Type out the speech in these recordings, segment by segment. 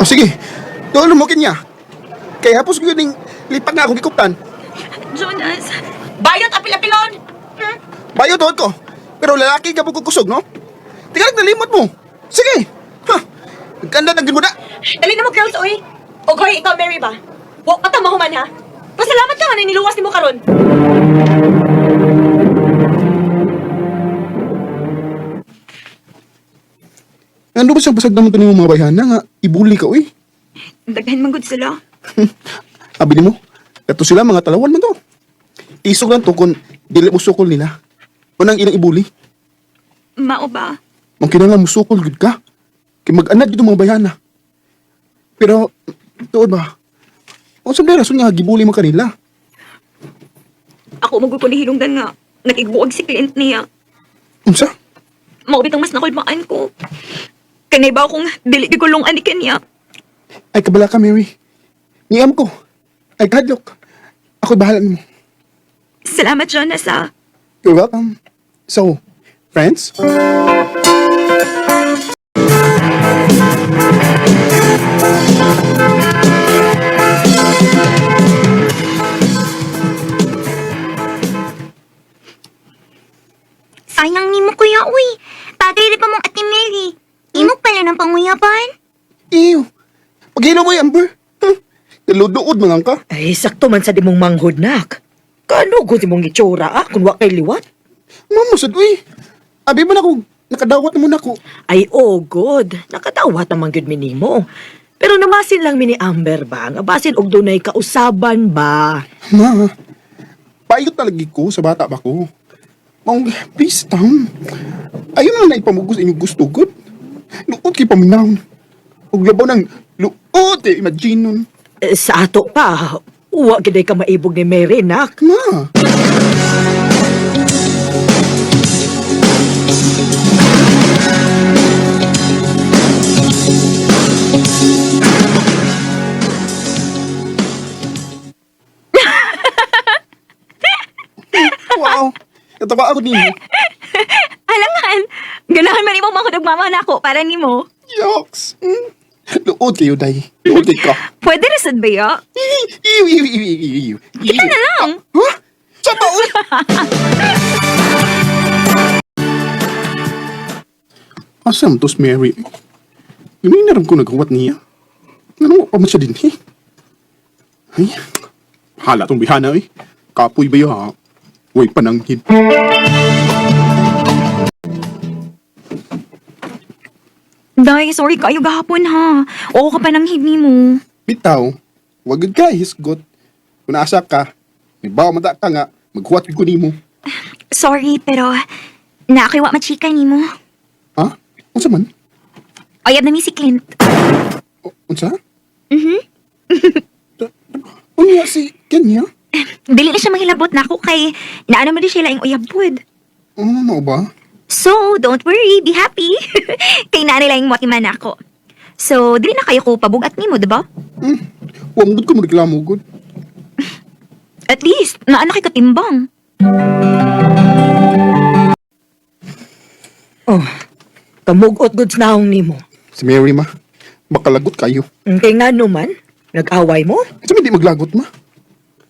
O sige, doon mo kanya. Kaya hapos ko yun yung lipak na akong gikuptan. Jonas! Bayot apil-apilon! Bayo doon ko. Pero lalaki ka po kusog, no? Tingnan nalimot mo. Sige. Ha. Ganda ng ginuda. Dali na mo, girls, oy! Og hoy, ikaw, Mary ba? Wa ka ta mahuman, ha? Pasalamat ka nga na niluwas nimo karon. Ano ba siyang basag naman ito mga bayhana nga ibuli ka, uy? Daghan man gud sila. Abi nimo, kato sila mga talawan man to. Isog lang to kung dili mo sukol nila. Unang ilang ibuli. Mao ba? Mong kinahanglan mo sukol gud ka. Kay mag-anad gid ang mga bayhana. Pero tuod ba? Unsa ba rason nga gibuli mo kanila? Ako magud ko nihilungdan nga nagigbuag si client niya. Unsa? Mao bitang mas nakulbaan ko. Kanay ba akong dili gid kulungan ni kanya? Ay kabala ka, Mary. Niam ko. Ay kadlok. Ako'y bahala nimo. Salamat, Jonas, ah. You're welcome. So, friends? Sayang nimo kuya, uy. Bagay rin pa mong ate Mary. Imo pala ng panguyaban. Ew. Paghilo mo, Amber. Huh? Naludood man lang ka. Ay, sakto man sa di mong manghod, nak. Kano gud imong itsura, ah, kung wa kay liwat? Mama, sad, uy. Abi man ako, nakadawat na muna ako. Ay, oh, good. Nakatawat naman gyud mi nimo. Pero namasin lang mi ni Amber ba? Nga basin og dunay kausaban ba? Ma, paayot talaga ko sa bata ba ko. Maong, please, tam. Ayaw na lang ipamugos inyong gusto, good. Luot kay paminaw. Ug labaw ng luot, eh, imagine nun. Eh, sa ato pa, wa gid ka maibog ni Mary, nak. Ma, wow. Natawa ako nimo. Alangan! Ganahan man imo mga mama nako para nimo. Yoks. Luot kayo, day. Luot kayo ka. Pwede ra sad ba ya? Iw, iw, iw, iw, iw, iw. Kita na lang. Huh? Sa taon? Asam tos Mary? Yun ko naghuwat niya. Ano pa man siya din eh? Ay, hala tong bihana eh. Kapoy ba yun ha? Uy, pananghid. Day, sorry kayo gahapon ha. Oo ka pa ng hidni mo. Bitaw, wag gud ka hisgot. Kung naasa ka, may bawa mata ka nga, maghuwat ko nimo. Sorry, pero naakiwa machika nimo. Ha? Unsa man? Oyab na mi si Clint. Unsa? Mhm. Unya si Kenya? Dili na siya mahilabot nako kay naano man di siya laing uyab pod. Ano na ba? So, don't worry, be happy. Kay naa nila yung motiman nako. So, dili na kayo ko pabugat nimo, di ba? Hmm. Wa mo gud ko mo gud. At least, naa na kay katimbang. Oh, kamugot goods naong nimo. Si Mary ma, makalagot kayo. Kay ngano man, nag-away mo? Kasi hindi maglagot ma.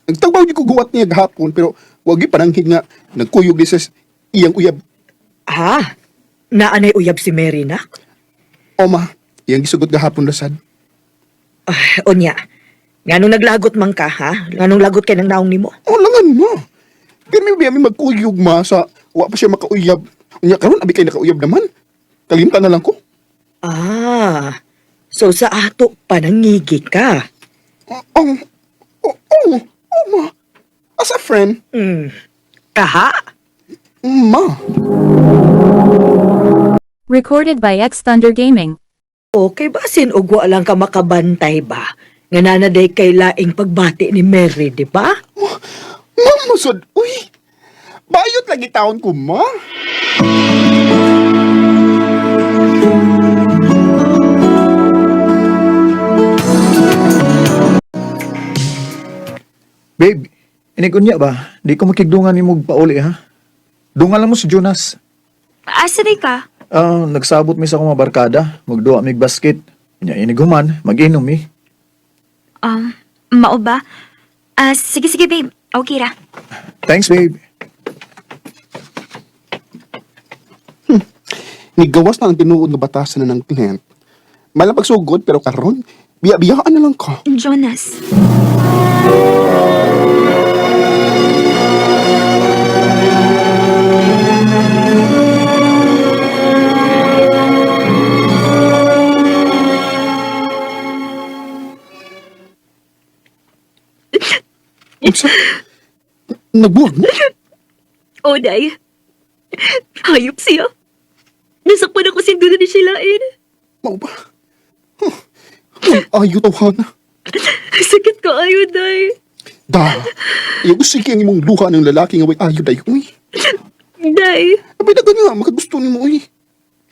Nagtagbaw di ko guwat niya gahapon pero wag gyud pananghid nga nagkuyog ni sa iyang uyab. Ha? Naanay uyab si Mary, nak? O ma, iyang gisugot gahapon rasad. Ah, unya. Nganong naglagot man ka, ha? Nganong lagot kay ng naong nimo? O langan ma. Pero may biya mi magkuyog ma sa wa pa siya makauyab. Unya karon abi kay nakauyab naman. Kalimtan na lang ko. Ah, so sa ato pa nangigi ka. Oh, oh, oh, oh, oh ma. As a friend, Kaha? ma. Recorded by X Thunder Gaming. Okay basin og wa lang ka makabantay ba? Nga nanaday kay laing pagbati ni Mary, di ba? Mama sud, uy. Bayot lagi taon ko, ma. Babe, inigunya ba? Di ko makigdungan ni mong pauli ha. Dungan lang mo si Jonas. Asa day ka? Ah, nagsabot mi sa akong mga barkada, magduwa mig basket. Nya iniguman, mag-inom eh. Mao ba? Ah, sige, sige, babe. Okay ra. Thanks, babe. Nigawas na ang tinuod nga batasan na ng Clint. Malapag sugod pero karon, biya-biyaan na lang ka. Jonas. Unsa? Nagbuwag mo? Oh, day. Hayop siya. Nasakpan ako sindudo ni Shilain. Mao ba? Huh. Uy, ayo tawhana. Sakit ko ayo, day. Da. Ayaw sige ang imong luha ng lalaki nga way ayo day. Uy. Day. Abay na nga, makagusto nimo uy.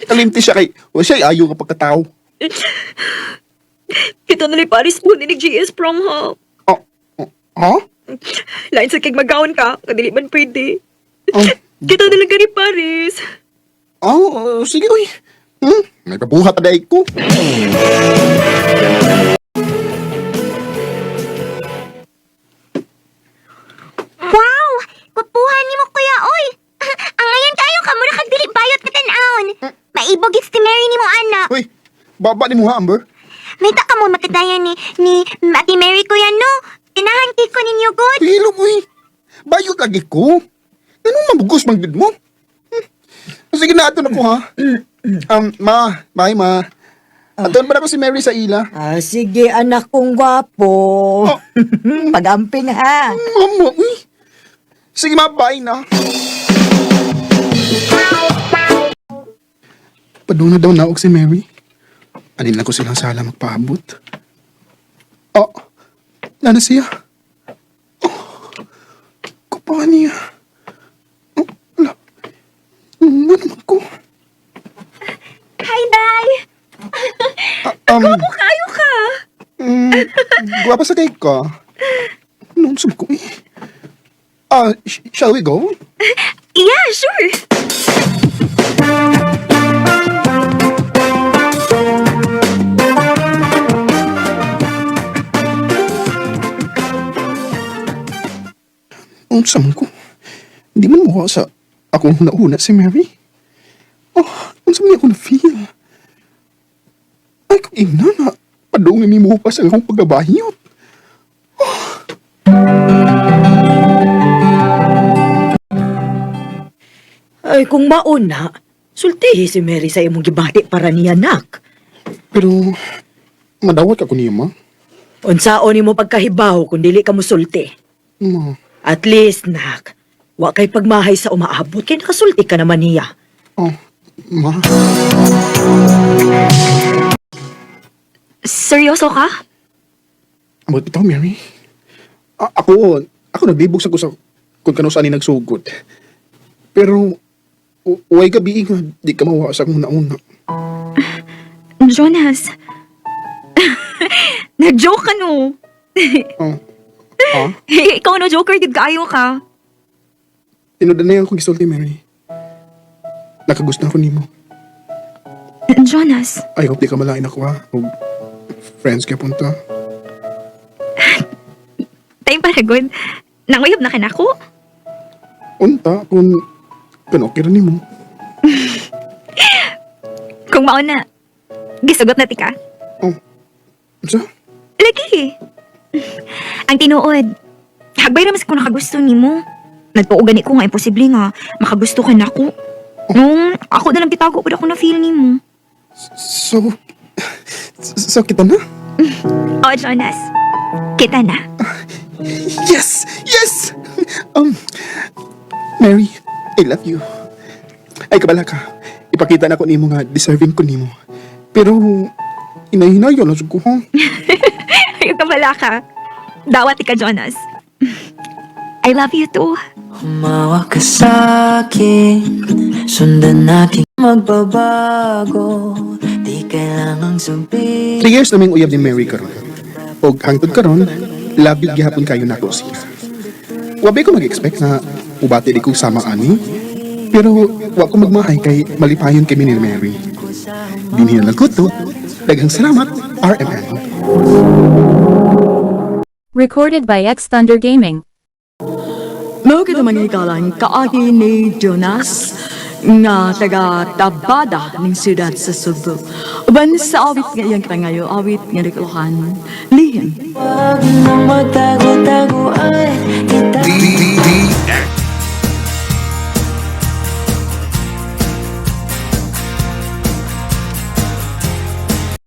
Kalimti siya kay, o siya ayaw nga pagkatao. Kita na Paris po ni GS prom ha. Ah, ah, ha? Lain sa kig magaon ka, kadili man pwede. Ah, Kita na lang ka ni Paris. ah, sige uy. May pabuhat na ko. Wow! Kupuhan ni mo kuya, oy! Ang ngayon kayo ka, mura kag dili bayot ka tan-awon. Maibog it's ti Mary ni mo anak. Uy, baba ni mo ha, Amber. May ta ka mo makitayan ni Ate Mary kuya no. Tinahan kay ko ninyo good. Hilom, uy. Bayot lagi ko. Anong mabugos mang gud mo? Sige na, ato na ko ha. Ma, bye ma. Aton pa na ko si Mary sa ila. Ah, sige anak kong gwapo. Oh. Pag-amping ha. Mama, uy. Sige ma, bye na. Padung na daw naog si Mary. Anin lang ko silang sala magpaabot. Oh, nana siya. Oh, kupa niya. Oh, wala. Ano naman ko? Hi, bye! Kayo ka! Guwapa sa kay ka. Anong sub ko eh? Ah, shall we go? Yeah, sure! Unsa man ko? Hindi man mukha sa akong nauna si Mary. Oh, unsa man niya ako na-feel? Ay, kung ina na, padung ni mo pa sa akong pagkabayot. Ay, kung mauna, sultihi si Mary sa imong gibati para niya, nak. Pero, madawat ka ko niya, ma. Unsaon nimo pagkahibaw kung dili ka musulti. Ma, At least, nak, wa kay pagmahay sa umaabot kay nakasulti ka naman niya. oh, ma. Seryoso ka? Amot bitaw, Mary. Ako naglibog sa ko sa kung kano saan ni nagsugod. Pero, way gabi nga, di ka mawa sa akong nauna. Jonas. Nag-joke ka no. Oh, ha? Ikaw no joker, gid kaayo ka. Tinuod na akong gisulti, Mary. Nakagusto ako nimo. Jonas, I hope di ka malain ako, ha? Og friends ka punta. time para good. Nanguyab na ka na ako. Unta, kung okay ra nimo. Kung mao na, gisugot na tika. Oh, unsa? Lagi. Ang tinuod, hagbay ra mas ko nakagusto nimo. Nagtuo gani ko nga imposible nga makagusto ka nako. Nung ako na lang gitago pud ako na feel nimo. So, so kita na? Oh, Jonas. Kita na. Yes! Yes! Mary, I love you. Ay, kabala ka. Ipakita na ko nimo nga deserving ko nimo. Pero, inahinayon na ko, ha? Ayun ka pala ka. Dawat ka, Jonas. I love you too. Humawak ka sa'kin, sundan natin magbabago. Di kailangang sabihin. 3 years naming uyab ni Mary karon. Og hangtod karon, labi gihapon kayo nako siya. Wabi ko mag-expect na ubati di ko sama ani. Pero wa ko magmahay kay malipayon kami ni Mary. Dinhi na lang ko to. Daghang salamat, RMN. Recorded by X Thunder Gaming. Mao kita manghikalan kaagi ni Jonas nga taga Tabada ning siyudad sa Cebu. Uban sa awit nga iyang karangayo, awit nga rikuluhan, lihim. Huwag na magtago-taguan.